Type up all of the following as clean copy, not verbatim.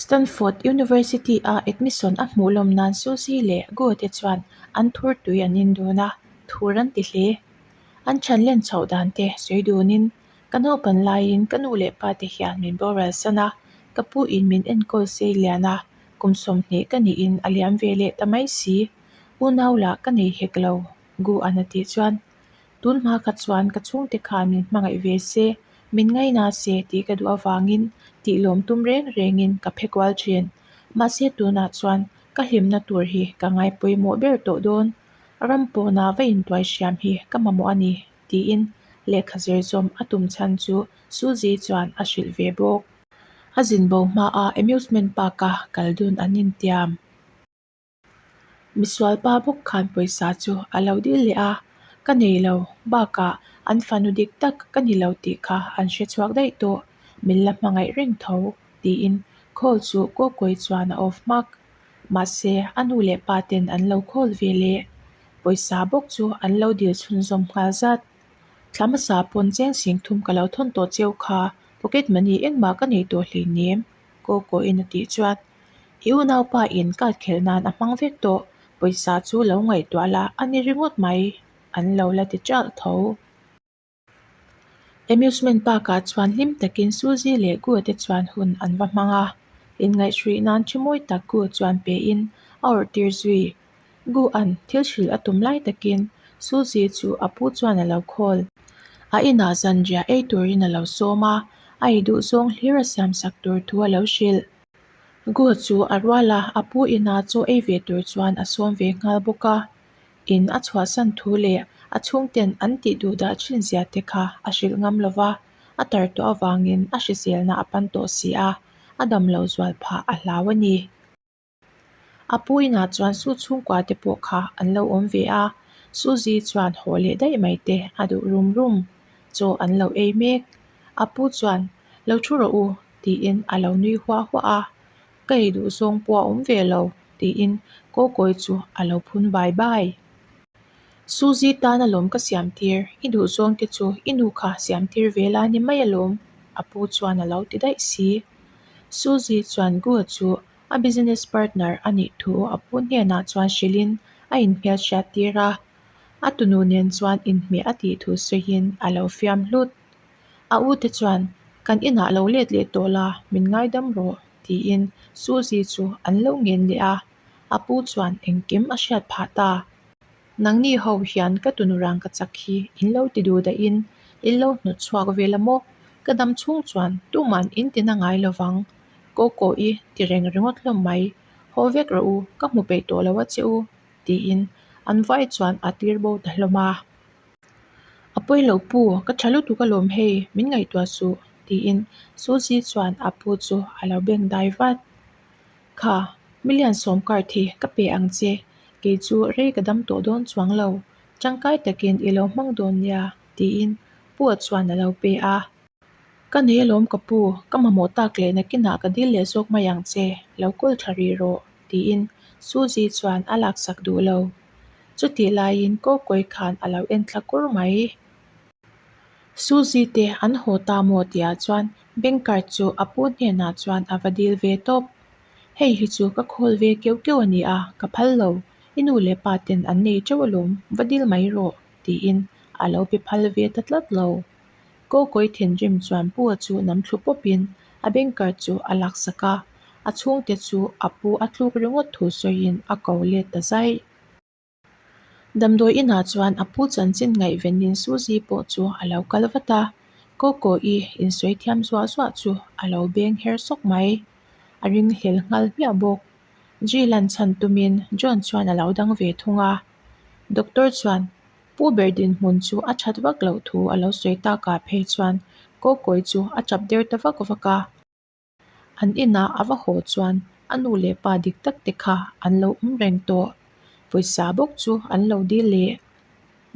Stanford University-a admission a hmuh lawm nan Suzy leh Guo te chuan an thur tui an in dun a, thur an ti hle. An chhan len chhoh dan te sawi dunin, Ka naupan laiin ka nu leh pa te hian min boral san a, ka pu in min enkawl sei lian a, kum 20 ka niin a liam ve leh ta mai si. Unau lah ka nei hek lo, Gu an a tih chuan. Tun hma kha chuan ka chhungte khan min hmangaih ve se, min ngaina se tih ka duh avangin tih lawm tum reng rengin ka phe kual thin. Mahse tunah chuan ka hlimna tur hi ka ngai pawimawh ber tawh dawn. Ram pawna va intuai hriam hi ka mamawh a ni, tiin lehkha zir zawm a tum chhan chu Suzy chuan a hrilh ve bawk. A zin bo hmaa amusement park-a kal dun an intiam. Misual pa bawk khan pawisa chu a lo dil leh a, ka nei lo, bakah an fanu dik tak ka ni lo tih kha an hre chhuak daih tawh, min la hmangaih reng tho, tiin call chu Kawkawi chuan a off hmak. Mahse, a nu leh pa ten an lo call ve leh. Pawisa bawk chu an lo dil chhunzawm nghal zat. Thla hmasa pawn cheng sing thum ka lo thawn tawh cheu kha, pocket money engmah ka nei tawh hleinem, Kawkawiin a tih chuan. I unaupa in card khelh nan a hmang vek tawh, pawisa chu lo ngaihtuah la a ni ringawt mai, an lo la ti ṭalh tho. Amusement park ah chuan hlim takin Suzy leh Gu te chuan hun an va hmang a, inngaihhruih nan thi mawi tak Gu chuan pe in a awrh tir zui. Gu an thil hrilh a tum lai takin Suzy chu a pu chuan a lo call. A inah zanriah ei turin a lo sawm a, a ei duh zawng hlir a siamsak tur thu a lo hrilh. Gu chu a rual a, a pu ina chaw ei ve tur chuan a sawm ve nghal bawk a. In a chhuahsan thu leh a chhungten an tih duh dah thin zia te kha a hrilh ngam lo va, a tar tawh avangin a hriselna a pan tawh si a, a dam lo zual phah a hlau a ni. A pu inah chuan Su chhungkua te pawh kha an lo awm ve a, Suzy chuan haw leh daih mai te a duh rum rum. Chaw an lo ei mek. A pu chuan, Lo thu rawh u, tiin a lo nui huah huah a. Ka ei duh zawng pawh a awm ve lo, tiin Kawkawi chu a lo phun bai bai. Suzy tan alawm ka siam tir, i duh zawng te chu i nu kha siam tir ve la ni mai alawm, a pu chuan a lo ti daih si. Suzy chuan Gu chu A business partner a nih thu a pu hnenah chuan hrilhin a inhmelhriat tir a, a tunu nen chuan inhmeh a tih thu sawiin a lo fiam hlut. A u te chuan, Kan inah lo let leh tawh la, min ngaidam rawh, tiin Suzy chu an lo ngen leh a, a pu chuan engkim a hriat phah ta. Nangni ho hian ka tunu rang ka chak hi in lo ti duh dahin in lo hnawt chhuak vel a maw? Ka dam chhung chuan tuman in ti na ngai lo vang. Koko i ti reng ringawt hlawm mai. Haw vek rawh u, ka hmu peih tawh lo a che u, tiin an vai chuan a tir bo ta hlawm a. A pawi lo pu, ka tha lutuk alawm hei, min ngaihtuah suh, tiin Suzy chuan a pu chu a lo beng dai vat. Kha, million sawm card hi ka pe ang che, kei chu rei ka dam tawh dawn chuang lo, tangkai takin i lo hmang dawn nia, tiin pu a chuan a lo pe a. Ka nei alawm ka pu, ka mamawh tak leh nakinah ka dil leh zawk mai ang che, lo kawl tha rih rawh, tiin Suzy chuan a laksak duh lo. Chutih laiin Kawkawi khan a lo en thla kur mai. Suzy te an haw ta maw tihah chuan bank card chu a pu hnenah chuan a va dil ve tawp. Hei hi chu ka khawl ve keuh keuh a ni a, ka phal lo. I nu leh pa ten an nei teuh alawm, va dil mai rawh, tiin a lo pe phal ve ta tlat lo. Kawkawi thinrim chuan pu a chu nam thlu pawpin a bank card chu a laksak a, a chhungte chu a pu a tluk ringawt thu sawiin a ko let ta zaih. Damdawi inah chuan a pu chanchin ngaihvenin Suzy pawh chu a lo kal vat a, Koko-i insawi thiam zuah zuah chu a lo beng her sawk mai. A ringhlel nghal hmiah bawk. Jill-a'n chhan tumin John chuan a lo dang ve thung a. Doctor chuan Pu ber dinhmun chu a that vak loh thu a lo sawi takah phei chuan Koko-i chu a tap der ta vak vak a. An inah a va haw chuan a nu leh pa dik tak te kha an lo awm reng tawh. Pawisa bawk chu an lo dil leh.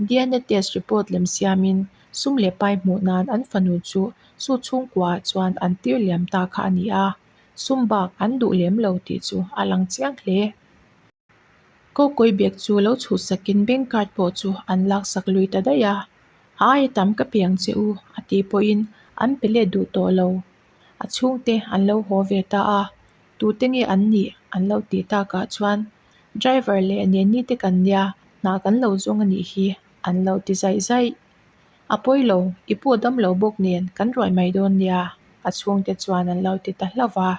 DNA test report lem siamin sum leh pai hmuh nan an fanu chu chu chhungkuaah chuan an tir liam ta kha a ni a, sum bak an duh lem lo tih chu a lang chiang hle. Kawkawi bag chu lo chhuhsakin bank card pawh chu an laksak lui ta daih a, A aia tam ka pe ang che u a tih pawhin an pe let duh tawh lo. A chhungte an lo haw ve ta a. Tute nge an nih? an lo tih takah chuan, Driver leh Neni te kan nia, hna kan lo zawng a nih hi, an lo ti zaih zaih. A pawi lo, i pu a dam lo bawk nen kan ruai mai dawn nia, a chhungte chuan an lo ti ta hlauh va.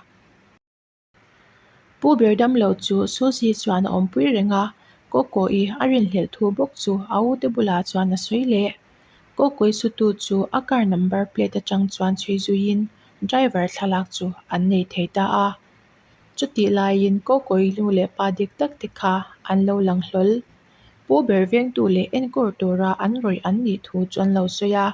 Pu ber dam lo chu Suzy chuan a awmpui reng a, Kawkawi a rinhlelh thu bawk chu a ute bulah chuan a sawi leh. Kawkawi sutu chu a car number plate atang chuan chhui zuiin driver thlalak chu an nei thei ta a. Chutih laiin Kawkawi nu leh pa dik tak te kha an lo lang hlawl. Pu ber vengtu leh enkawl tura an rawih an nih thu chu an lo sawi a.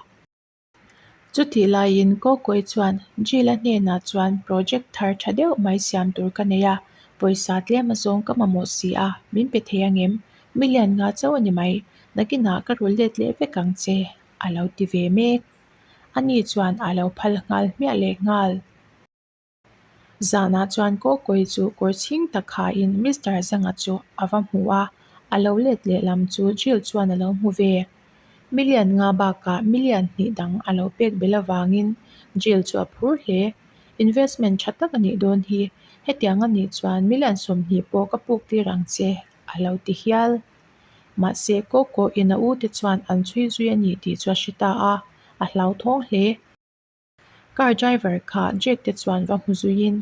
Chutih laiin Kawkawi chuan Jill-a hnenah chuan project thar tha deuh mai siam tur ka nei a, pawisa tlem azawng ka mamawh si a, min pe thei angem? Million nga chauh a ni mai, nakinah ka rul let leh vek ang che, a lo ti ve mek. Ani chuan a lo phal nghal hmiah leh nghal. Zanah chuan Kawkawi chu kawr chhing tak hain Mister Zanga chu a va hmu a, a lo let leh lam chu Jill chuan a lo hmu ve. Million nga bakah million hnih dang a lo pek belh avangin Jill chu a phur hle. Investment tha tak a nih dawn hi, hetiang a nih chuan million 20 pawh ka puk tir ang che, a lo ti hial. Mahse, Kawkawiin a u te chuan an chhui zui a ni tih chu a hre ta a, a hlauthawng hle. Car driver kha Jake te chuan va hmu zuiin,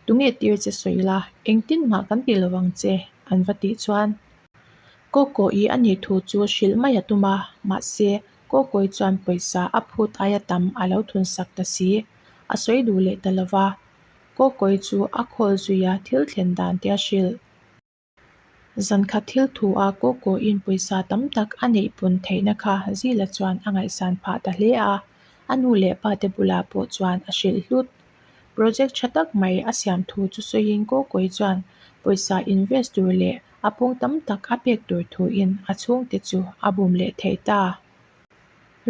Tunge tir che sawi la, engtin mah kan ti lo ang che, an va tih chuan. Kawkawi a nih thu chu hrilh mai a tum a, mahse, Kawkawi chuan pawisa a phut aia tam a lo thun sak ta si, a sawi duh leh ta lo va. Kawkawi chu a call zui a thil thlen dan te a hrilh. Zankhat thil thu a Kawkawiin pawisa tam tak a neih pun theihna kha Zila chuan a ngaihsan phah ta hle a, a nu leh pa te bulah pawh chuan a hrilh hlut. Project tha tak mai a siam thu chu sawiin Kawkawi chuan pawisa invest tur leh a pung tam tak a pek tur thuin a chhungte chu a bum leh thei ta.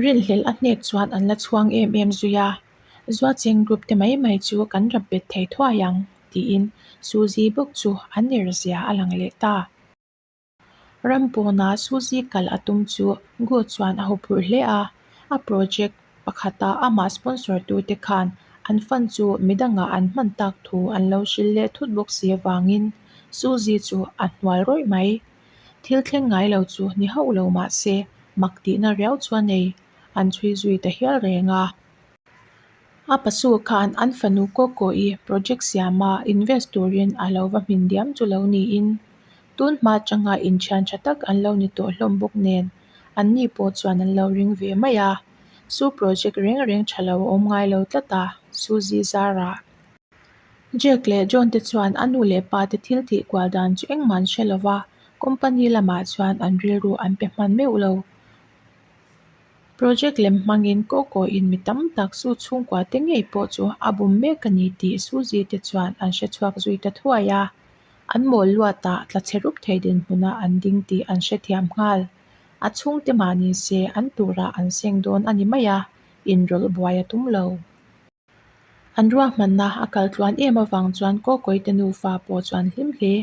Rinhlelh a hnek chuan an la chhuang em em zui a, Zuacheng group te mai mai chu kan rap bet thei thuai ang, tiin Suzy bawk chu a ner zia a lang leh ta. Ram pawnah Suzy kal a tum chu Gu chuan a huphurh hle a, a project pakhata amah sponsor tute khan an fund chu midangah an hman tak thu an lo hrilh leh thut bawk si avangin Suzy chu a hnual rawih mai. Thil thleng ngai lo chu ni hauh lo mah se mak tihna riau chu a nei, an chhui zui ta hial reng a. A pasu khan an fanu Kawkawi project siama invest turin a lo va hmin diam chu lo niin, tun hma atanga inthian tha tak an lo ni tawh hlawm bawk nen anni pawh chuan an lo ring ve mai a. Su project reng reng tha lo a awm ngai lo tlat a, Suzy Zara. Jack leh John te chuan a nu leh pa te thil tih kual dan chu engmah an hre lo va, company lamah chuan an rilru an pe hman meuh lo. Project lem hmangin Kawkawiin mi tam tak su chhungkua te ngei pawh chu a bum mek a ni tih Suzy te chuan an hre chhuak zui ta thuai a. An mawl luatah tla chhe rup thei dinhmunah an ding tih an hrethiam nghal. A chhungte mah ni se an turah an seng dawn a ni mai a, inrawlh buai a tum lo. An ruahmanna a kal tluan em avang chuan Kawkawite nufa pawh chu an hlim hle.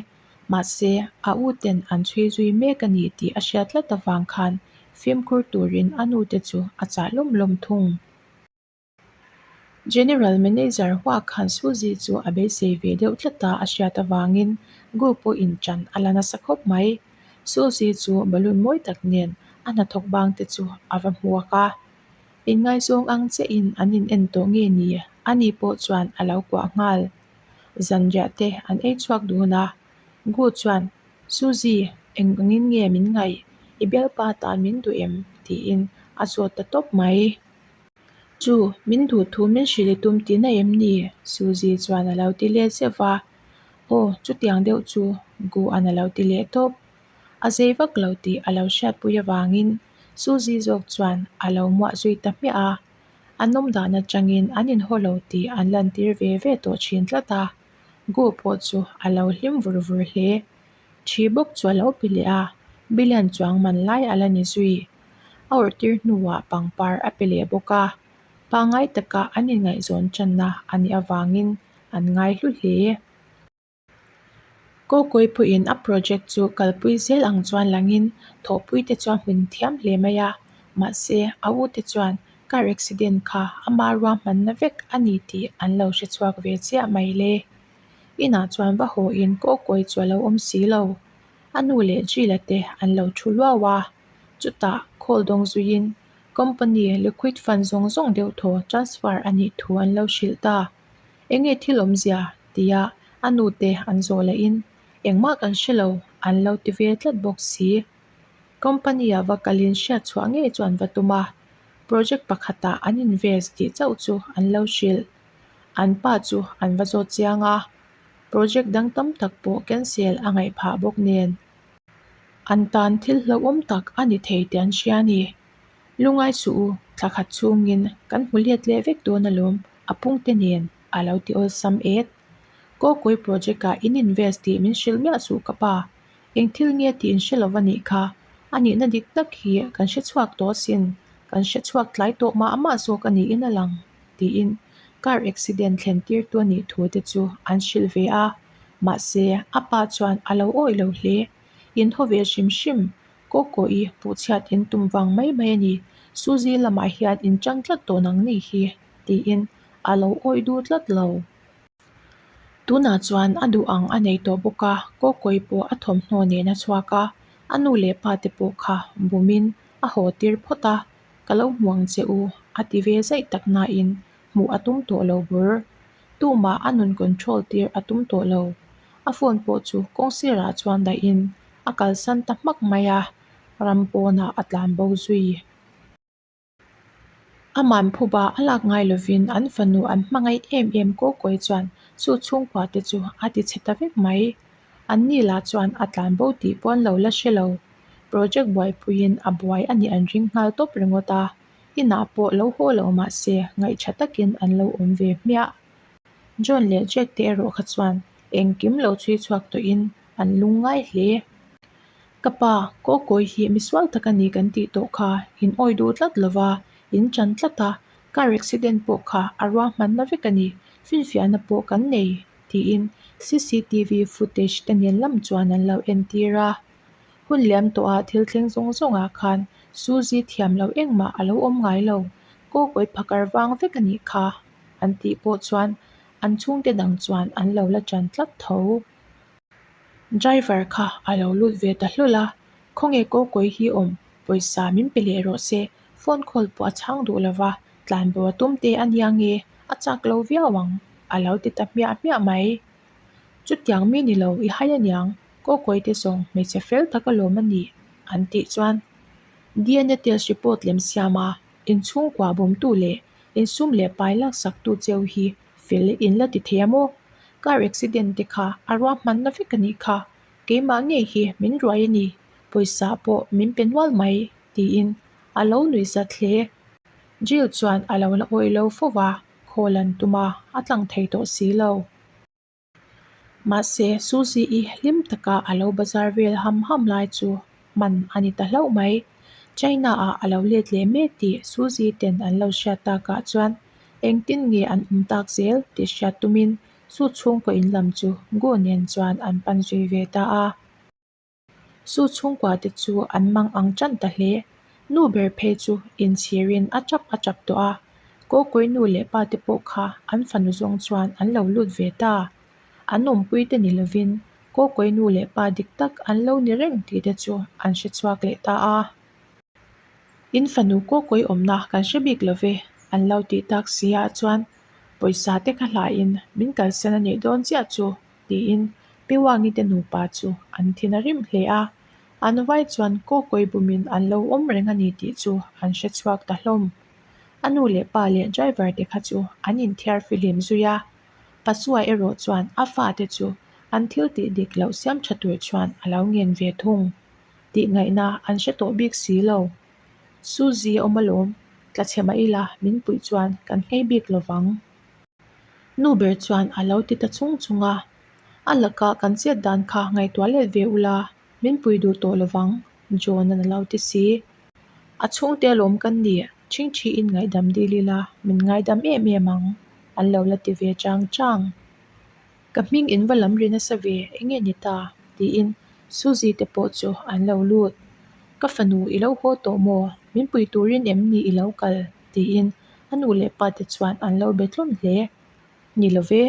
Mahse, a u ten an chhui zui mek a ni tih a hriat tlat avang khan fimkhur turin a nute chu a chah lawm lawm thung. General Manager Hua khan Suzy chu a beisei ve deuh tlat a a hriat avangin Gu pawhin ṭan a la nasa khawp mai. Suzy chu balloon mawi tak nen a hnathawk bangte chu a va hmuak a. Inngaizawng ang chiahin an in en tawh nge ni? Ani pawh chuan a lo kuah nghal. Zanriah te an ei chhuak dun a. Gu chuan, Suzy, eng angin nge min ngaih? I bialpa tan min duh em? tiin a zawt ta tawp mai. Chu, min duh thu min hrilh i tum tihna em ni? Suzy chuan a lo ti leh zeuh va. Aw, chutiang deuh chu, Gu an a lo ti leh tawp. A zei vak lo tih a lo hriatpui avangin Suzy zawk chuan a lo muah zui ta hmiah a, an awm dan atangin an inhaw lo tih an lantir ve ve tawh thin tlat a, Gu pawh chu a lo hlim vur vur hle. Thi bawk chu a lo pe leh a, billion chuang man lai a la ni zui. A awrhtir hnuah pangpar a pe leh bawk a, pangngai taka an inngaihzawn tanna a nih avangin an ngaihlu hle. Kawkawi pawhin a project chu kalpui zel ang chuan langin thawhpui te chuan hmun thiam hle mai a, mahse a u te chuan car accident kha ama ruahmanna vek a ni tih an lo hre chhuak ve chiah mai le. Inah chuan va haw in Kawkawi chu a lo awm si lo. A nu leh Jila te an lo thu luau a. Chutah call dawng zuiin company liquid fund zawng zawng deuh thaw transfer a nih thu an lo hrilh ta. Enge thil awmzia? tia a nu te an zawh lahin engmah kan hre lo an lo ti ve tlat bawk si. Company ah va kalin hriat chhuah ngei chu an va tum a, project pakhatah an invest tih chauh chu an lo hrilh. An pa chu an va zawt chiang a, project dang tam tak pawh cancel a ngaih phah bawk nen. An tan thil hlauhawm tak a ni thei tih an hria a ni. Lungai suh u, thla khat chhungin kan hmu let leh vek dawn alawm, a pungte nen a lo ti awlsam et. Kawkawih project ah in invest tih min hrilh miah suh ka pa. Eng thil nge tih in hre lo a nih kha. A nihna dik tak hi kan hre chhuak tawh asin, kan hre chhuak tlai tawh mah mah zawk a niin a lang, tiin car accident thlen tirtu a nih thu te chu an hrilh ve a. Mahse, a pa chuan a lo awih lo hle. In haw ve hrim hrim, Kawkawi puhchhiat in tum vang mai mai a ni. Suzy lamah hian in chang tlat tawh nang ni hi, tiin a lo awih duh tlat lo. Tunah chuan a duh ang a nei tawh bawk a, Kawkawi pawh a thawmhnaw nen a chhuak a, a nu leh pa te pawh kha bumin a haw tir phawt a, Ka lo hmu ang che u, a ti ve zaih tak nain hmuh a tum tawh lo bur. Tumah a nun control tir a tum tawh lo. A phone pawh chu kawng sirah chuan dahin a kalsan ta hmak mai a, ram pawnah a tlan bo zui. Aman phuba a lak ngai lovin an fanu an hmangaih em em Kawkawi chuan chu chhungkua te chu a ti chhe ta vek mai. An ni lah chuan a tlan bo tih pawh an lo la hre lo. Project buaipuiin a buai a nih an ring nghal tawp ringawt a, inah pawh lo haw lo mah se ngaihṭha takin an lo awm ve hmiah. John leh Jack te erawh kha chuan engkim lo chhui chhuak tawhin an lung ngai hle. Ka pa, Kawkawi hi misual tak a ni kan tih tawh kha in awi duh tlat lo va, in chan tlat a, car accident pawh kha a ruahmanna vek a ni, finfiahna pawh kan nei, tiin cctv footage te nen lam chuan an lo entir a. Hun liam tawha thil thleng zawng zawngah khan Suzy thiam lo engmah a lo awm ngai lo, Kawkawi phakar vang vek a nih kha, an tih pawh chuan an chhungte dang chuan an lo la chan tlat tho. Driver kha a lo lut ve ta hlawl a, Khawnge Kawkawi hi awm, pawisa min pe leh rawh se, phone call pawh a chhang duh lo va, tlanbo a tum te a nia nge, a chak lo viau ang, a lo ti ta hmiah hmiah mai. Chutiang mi ni lo i hai aniang, Kawkawi te zawng hmeichhe fel tak alawm a nih, an tih chuan DNA test report lem siam a, inchhungkua bawmtu leh insum leh pai laksaktu cheu hi fel in la ti thei a maw? Car accident te kha a ruahmanna vek a nih kha, keimah ngei hi min ruai a ni, pawisa pawh min pe nual mai, tiin a lo nuih zat hle. Jill chuan a lo la awih lo fo va, call an tum a, a tlang thei tawh si lo. Mahse, Suzy-i hlim taka a lo bazar vel ham ham lai chu hman a ni ta hlauh mai. China-ah a lo let leh mek tih Suzy ten an lo hriat takah chuan engtin nge an awm tak zel tih hriat tumin Su chhungkaw in lam chu Gu nen chuan an pan zui ve ta a. Su chhungkua te chu an mang ang tan ta hle. Nu ber phei chu inchhirin a tap a tap tawh a, Kawkawi nu leh pa te pawh kha an fanu zawng chuan an lo lut ve ta. An awmpui te ni lovin Kawkawi nu leh pa dik tak an lo ni reng tih te chu an hre chhuak leh ta a. In fanu Kawkawi awmna kan hre bik lo ve an lo tih tak si ah chuan pawisa te kha hlain min kalsan a nih dawn chiah chu tiin Pi Wangi te nupa chu an thin a rim hle a, an vai chuan Kawkawi bumin an lo awm reng a ni tih chu an hre chhuak ta hlawm. A nu leh pa leh driver te kha chu an inthiar fihlim zui a, Pasua erawh chuan a fate chu an thil tih dik loh siam tha tur chuan a lo ngen ve thung. Tih ngaihna an hre tawh bik si lo. Suzy a awm alawm, tla chhe mah ila min puih chuan kan nghei bik lovang. Nu ber chuan a lo ti ta chung chung a, A laka kan chet dan kha ngaihtuah let ve ula, min pui duh tawh lovang, John-a'n a lo ti si. A chhungte alawm kan ni, ṭhingṭhiin ngaihdam dil ila min ngaidam em em ang, an lo la ti ve chang chang. Ka hming in va lam ri nasa ve, enge ni ta? tiin Suzy te pawh chu an lo lut. Ka fanu i lo haw tawh maw? Min pui turin em ni i lo kal? tiin a nu leh pa te chuan an lo be tlawm hle. Ni lo ve,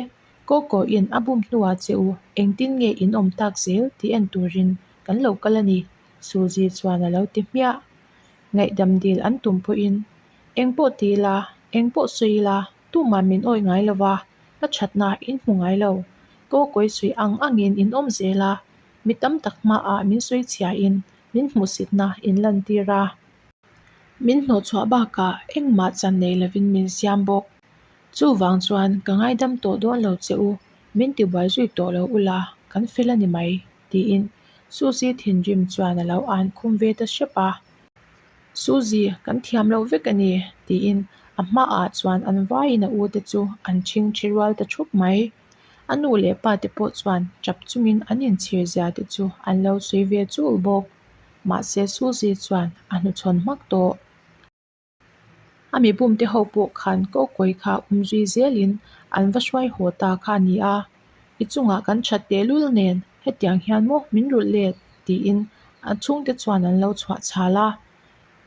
Coco in a bum hnuah che u engtin nge in awm tak zel tih en turin kan lo kal a ni, Suzy chuan a lo ti hmiah. Ngaihdam dil an tum pawhin eng pawh ti ila, eng pawh sawi ila tumah min awih ngai lo va, ka thatna in hmu ngai lo. Coco i sawi ang angin in awm zel a, mi tam tak hmaah min sawi chhiain min hmuhsitna in lantir a. Min hnawhchhuah bakah engmah chan nei lovin min siam bawk. Chuvang chuan ka ngaidam tawh dawn lo che u, min tibuai zui tawh lo ula, kan fel a ni mai, tiin Suzy thinrim chuan a lo an khum ve ta hrep a. Suzy, kan thiam loh vek a ni, tiin a hmaah chuan an vaiin a ute chu an chhingchhi rual ta thup mai. A nu leh pa te pawh chuan tap chungin an inchhir zia te chu an lo sawi ve chul bawk. Mahse Suzy chuan a hnuchhawn hmak tawh. A mi bumte ho pawh khan Kokawi kha um zui zelin an va hruai haw ta kha a ni a, I chungah kan that tehlul nen hetiang hian maw min rulh let tiin a chhungte chuan an lo chhuah chhal a,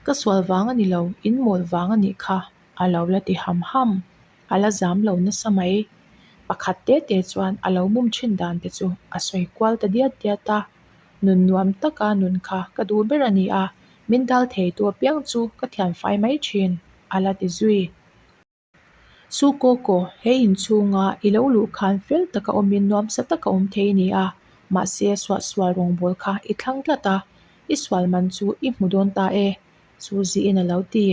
Ka sual vang a ni lo, in mawl vang a nih kha a lo la ti ham ham. A la zam lo nasa mai. Pakhat te te chuan a lo mum thin dan te chu a sawi kual ta diat diat a. Nun nuam taka nun kha ka duh ber a ni a, min dal thei tu apiang chu ka thian fai mai thin, a la ti zui. Su Koko, he inchhunga i lo luh khan fel taka awmin nuamsa taka awm thei i ni a, mahse suahsual rawngbâwl kha i thlang tlat a, i sual man chu i hmu dawn ta e, Suzy-in a lo ti.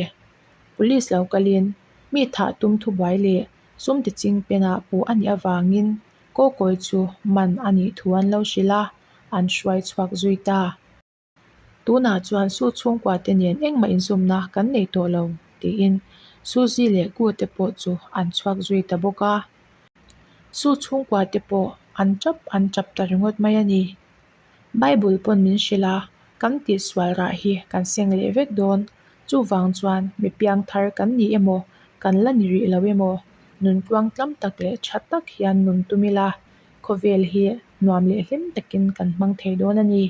Police lo kalin mi thah tum thubuai leh sum tiching penah puh a nih avangin Kawkawi chu man a nih thu an lo hrilh a, an hruai chhuak zui ta. Tunah chuan Su chhungkua te nen engmah inzawmna kan nei tawh lo, tiin Suzy leh Gu te pawh chu an chhuak zui ta bawk a. Su chhungkua te pawh an tap an tap ta ringawt mai a ni. Bible pawn min hrilh a, kan tihsual rah hi kan seng leh vek dawn. Chuvang chuan mi piangthar kan ni emaw, kan la ni rih lo emaw, nun tluangtlam tak leh tha tak hian nun tum ila, khawvel hi nuam leh hlim takin kan hmang thei dawn a ni.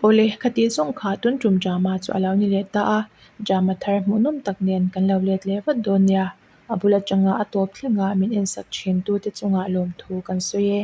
Awle, khati zawng kha tun tum drama chu a lo ni leh ta a, drama thar hmuhnawm tak nen kan lo let leh vat dawn nia. A bul atanga a tawp thlengah min ensak thin tute chungah lawmthu kan sawi e.